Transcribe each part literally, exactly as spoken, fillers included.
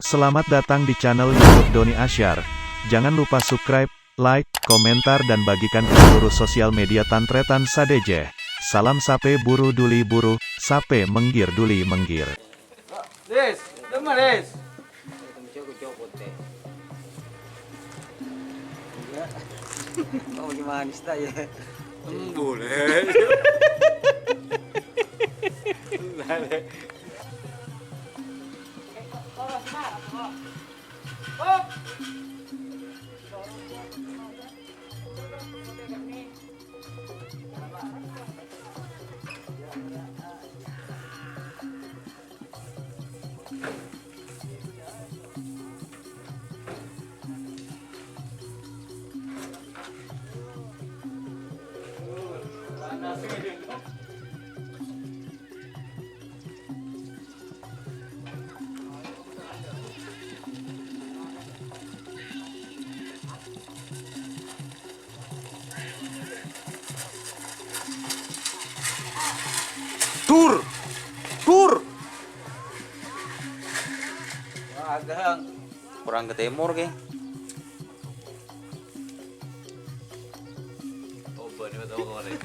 Selamat datang di channel YouTube Doni Asyar. Jangan lupa subscribe, like, komentar, dan bagikan ke seluruh sosial media tan-tarètan sadhâjâ. Salam sapè buru duli buru, sapè mèngghir duli mèngghir. Des, dâmma, Des. Oh, gimana sih, ya? Hmm, boleh. Dur! Dur! Wah, agak. Kurang ke timur, ke? Oh, bani betul kemarin.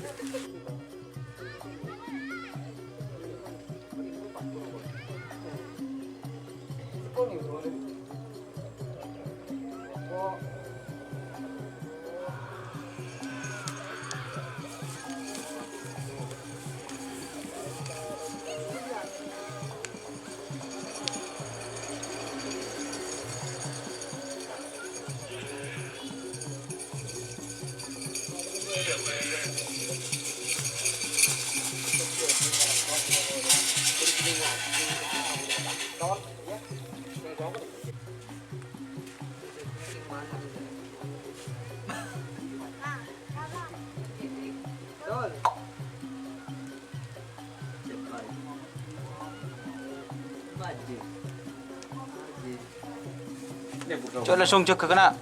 Cok, langsung jâgâ kèna.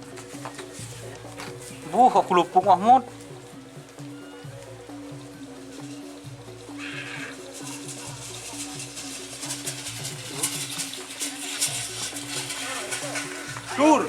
Buh, aku lupuk, Mahmud. Dur.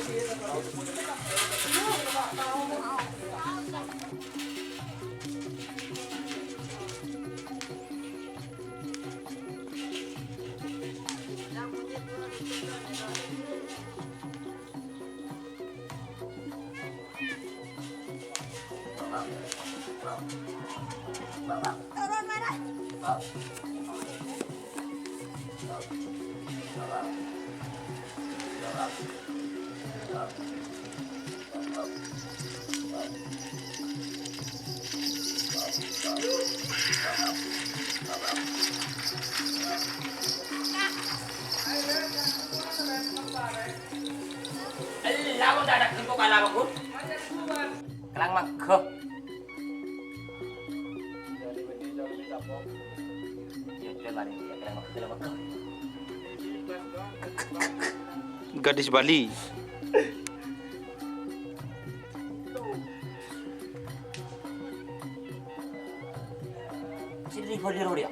Ella, mon tadâ' tempo kala, Gun. Kèlang mangghâ. Gadis Bali. Sini Bali, Rodi, ya.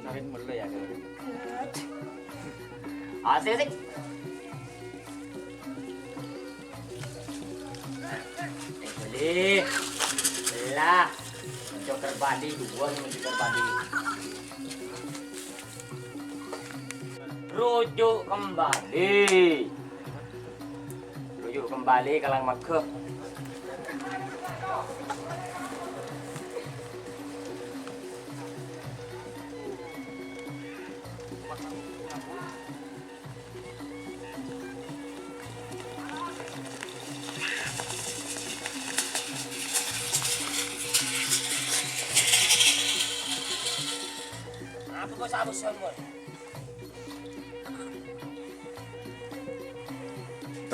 Sarin mulu ya, Kak. Asik, asik. Eh, boleh. Lah. Joker Bali, dua nih joker Bali. Rujuk kembali. Rujuk kembali, kèlang mangghâ.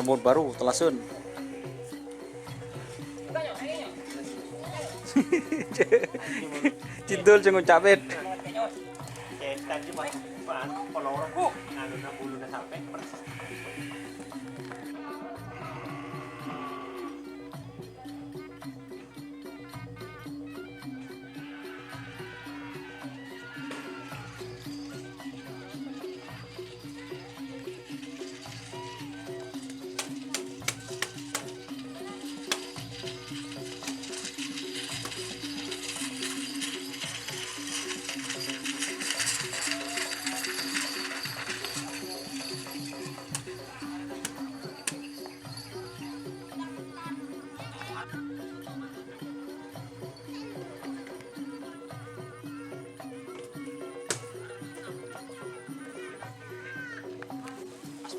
Rembun baru, telasun. Cidul sing ngucap, Pet. Setan sih, Mas. Apaan? Kolor. Nganu, buluna sampai.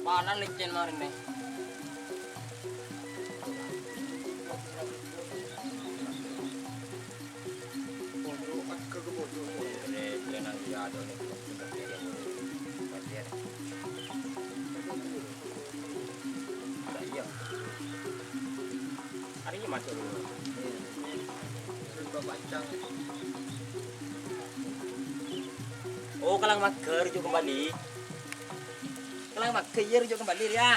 Panan lècèn marèna. Iya. Arèya maca dulu. Oh, kèlang maghâr, jhâ' kembali. Kèlang maghâr, jhâ' kembali, yâ.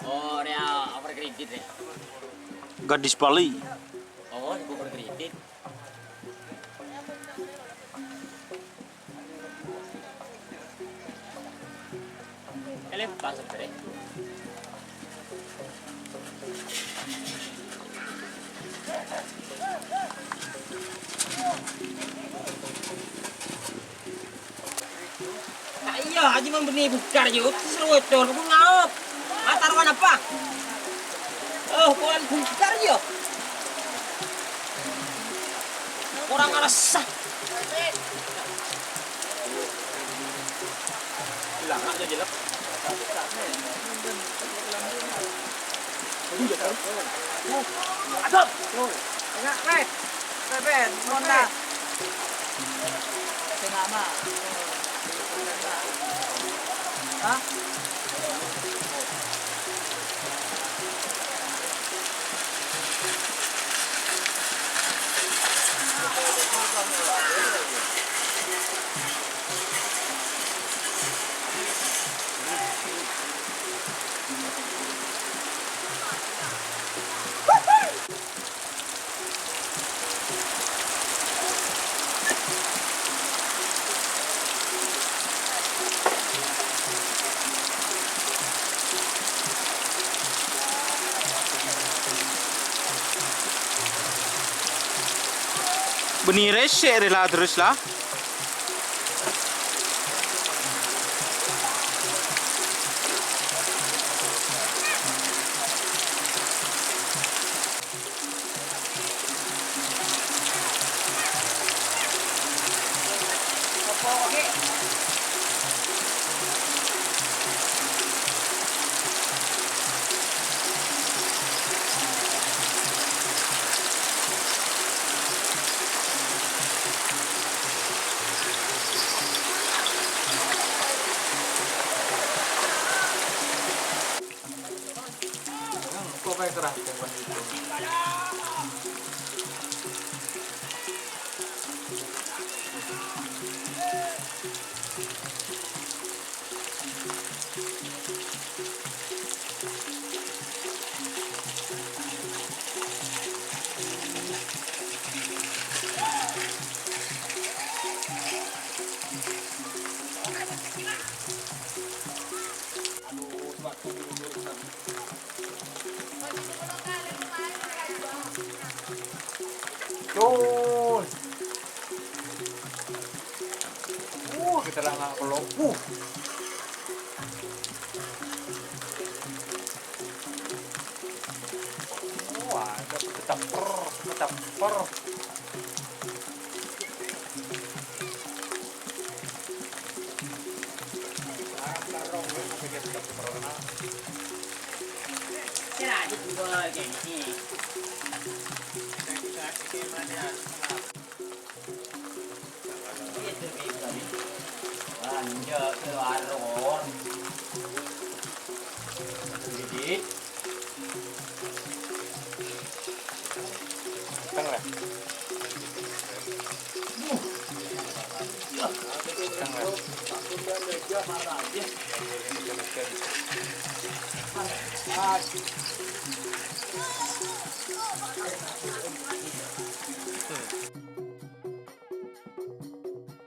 Oh, rèya over kredit, rè. Gadis Bali. Oh, over kredit. Elem, pas, rè. Nah, iyâ, Haji Mam bânnè bhungkar, yâ. Terros locor, pon ngaop. Mata rowa napa? Oh, pon bhungkar, yâ. Korang arassa. Lah, aja jelek. Aduh. Enggak, Red. Beben, Honda. Sing ama. Hah? Bânnè rèsè' rè la terros la. Cun. Uh, kita lah nggak perlu. Uh. Wah, itu kecaper, kecaper. Teng, lè. Teng, lè.